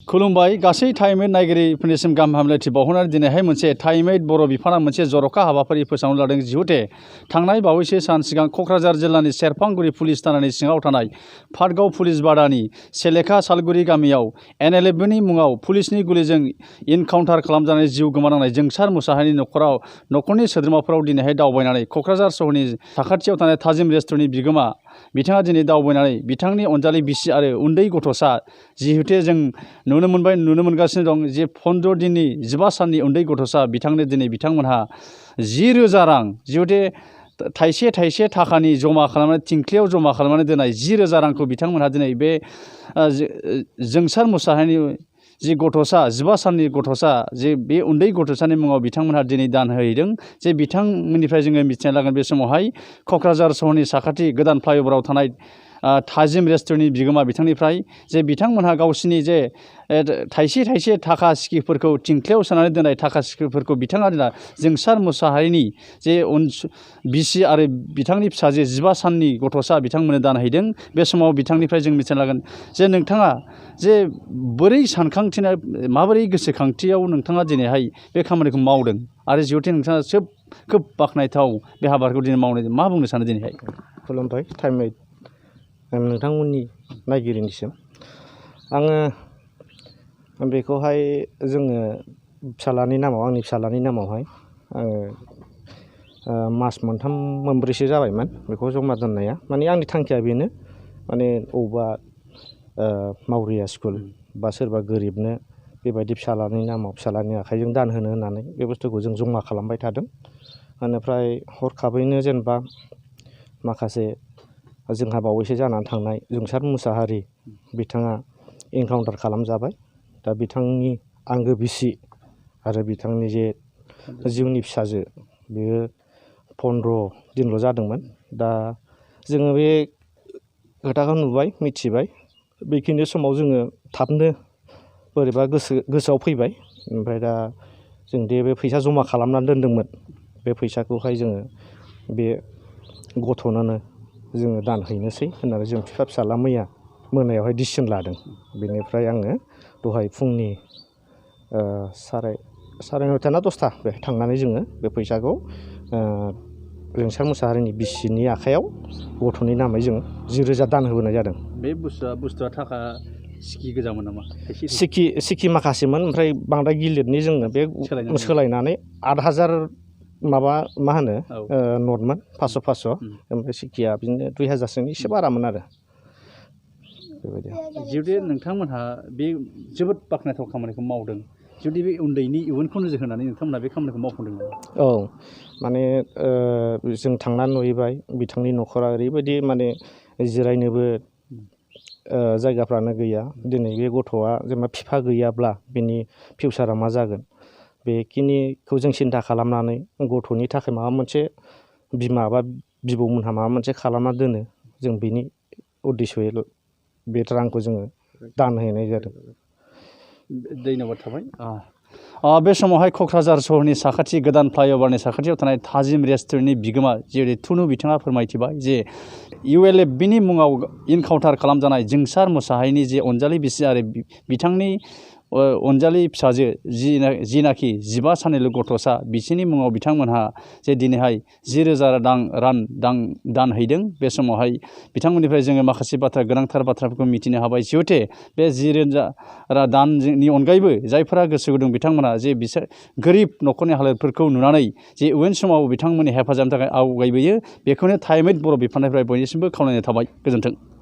खुलुमबाय गासै टाइमएड नायगिरिफोरनिसिम गाहाम हामलायथि बावहरनानै दिनैहाय मोनसे टाइमएड बर' बिफाना मोनसे जर'खा हाबाफारि फोसावनो लादों जिहुते थांनाय बावैसो सान सिगां क'क्राझार जिल्लानि सेरफांगुरि पुलिस थानानि सिङाव थानाय पाटगाव पुलिस बादानि सेलेखा सालगुरि गामियाव NLFनि मुङाव पुलिसनि गुलिजों इनकाउन्टार खालामजानाय जिउ गोमानांनाय जोंसार मुसाहारिनि न'खरनि सोद्रोमाफोराव दिनैहाय दावबायनानै क'क्राझार सहरनि साखाथियाव थानाय थाजिम रेस्टुरेन्टनि बिगोमा बिथाङा दिनै दावबायनानै बिथांनि अनजालि बिसि आरो उन्दै गथ'सा जिहुते जों नुनो मोनगासिनो दं जे 15 दिननि 15 साननि उन्दै गथ'सा बिथांनो दिनै बिथांमोनहा 10,000 रां जिहुते थाइसे थाखानि जमा खालामनानै थिंख्लियाव जमा खालामनानै दोननाय 10,000 रांखौ बिथांमोनहा दिनै बे जोंसार मुसाहारिनि जि गथ'सा 15 साननि गथ'सा जे बे उन्दै गथ'सानि मुङाव बिथांमोनहा दिनै दान होहैदों जे बिथांमोननिफ्राय जोङो मिथिना लागोन बे समावहाय क'क्राझार सहरनि साखाथि गोदान फ्लाइअभाराव थानाय थाजिम रेस्टुरेन्टनि बिगोमा बिथांनिफ्राय जे बिथांमोनहा गावसिनि जे थाइसे थाखा सिकिफोरखौ थिंख्लियाव सोनानै दोननाय थाखा सिकिफोरखौ बिथाङा दिनै जोंसार मुसाहारिनि जे बिसि आरो बिथांनि फिसाजो 15 साननि गथ'सा बिथांमोननो दान हैदों बे समाव बिथांनिफ्राय जों मिथिना लागोन जे नोंथाङा जे बोरै सानखांथिना माबोरै गोसोखांथियाव नोंथाङा दिनैहाय बे खामानिखौ मावदों आरो जिहुते नोंथाङा खोब बाख्नायथाव बे हाबाखौ दिनै मावनाय मा बुंनो सानो दिनैहाय? खुलुमबाय टाइमएड नोंथांमोननि नायगिरिनिसिम आङो बेखौहाय जोङो आंनि फिसालानि नामावहाय आङो मास मोनथाम मोनब्रैसो जाबायमोन बेखौ जमा दोननाया माने आंनि थांखिया बेनो माने अबेबा मावरिया स्कुल बा सोरबा गोरिबनो बेबायदि फिसालानि आखाइजों दान होनो होननानै बे बुस्थुखौ जों जमा खालामबाय थादों। बेनिफ्राय हरखाबैनो जेनेबा माखासे जोंहा बावैसो जानानै थांनाय जोंसार मुसाहारि बिथाङा इनकाउन्टार खालामजाबाय। दा बिथांनि आंगो बिसि आरो बिथांनि जे जिउनि फिसाजो बेयो 15 दिनल' जादोंमोन। दा जोङो बे खोथाखौ नुबाय मिथिबाय बेखिनि समाव जोङो थाबनो बोरैबा गोसोआव फैबाय। ओमफ्राय दा जों बे फैसा जमा खालामनानै दोनदोंमोन बे फैसाखौहाय जोङो बे गथ'नोनो जोङो दान हैनोसै होननानै जों फिसाला मैया मोनायावहाय डिसिसन लादों। बेनिफ्राय आङो दहाय फुंनि 9:30 ना 10ता बेहाय थांनानै जोङो बे फैसाखौ जोंसार मुसाहारिनि बिसिनि आखायाव गथ'नि नामै जों 10,000 दान होबोनाय जादों। बे बुस्थुआ थाखा सिकि गोजामोन नामा? सिकि माखासेमोन ओमफ्राय बांद्राय गिलिरनि जोङो बे सोलायनानै 8,000 माबा मा होनो नटमोन 500 ओमफ्राय सिकिया बिदिनो 2,000सोनि एसे बारामोन आरो बेबायदि। जुदि नोंथांमोनहा बे जोबोद बाख्नायथाव खामानिखौ मावदों जुदि बे उन्दैनि इयुनखौ नोजोर होनानै नोंथांमोनहा बे खामानिखौ मावफुंदों नामा? औ माने जों थांनानै नुहैबाय बिथांनि न'खरा ओरैबायदि माने जिरायनोबो जायगाफ्रानो गैया। दिनै बे गथ'आ जेनेबा बिफा गैयाब्ला बिनि फिउचारा मा जागोन बेखिनिखौ जों सिन्था खालामनानै गथ'नि थाखाय माबा मोनसे बिमा बा बिबौमोनहा माबा मोनसे खालामना दोनो जों बिनि उद्देश्ययै बे रांखौ जोङो दान होनाय जादों। धन्यबाद थाबाय। बे समावहाय क'क्राझार सहरनि साखाथि गोदान फ्लाइअभारनि साखाथियाव थानाय थाजिम रेस्टुरेन्टनि बिगोमा जेरै थुनु बिथाङा फोरमायथिबाय जे ULFनि मुङाव इनकाउन्टार खालामजानाय जोंसार मुसाहारिनि जे अनजालि बिसि आरो बिथांनि अनजालि फिसाजो जिनाखि 15 साननिल' गथ'सा बिसोरनि मुङाव बिथांमोनहा जे दिनैहाय 10,000 रां दान हैदों। बे समावहाय बिथांमोननिफ्राय जोङो माखासे गोनांथार बाथ्राफोरखौ मिथिनो हाबाय जिहुते बे 10,000 दाननि अनगायैबो जायफोरा गोसो गुदुं बिथांमोना जे बिसोर गोरिब न'खरनि हालोदफोरखौ नुनानै जे इयुन समाव बिथांमोननि हेफाजाबनि थाखाय आवगायबोयो बेखौनो टाइमएड बर' बिफाननिफ्राय बयनिसिमबो खावलायनाय थाबाय। गोजोन्थों।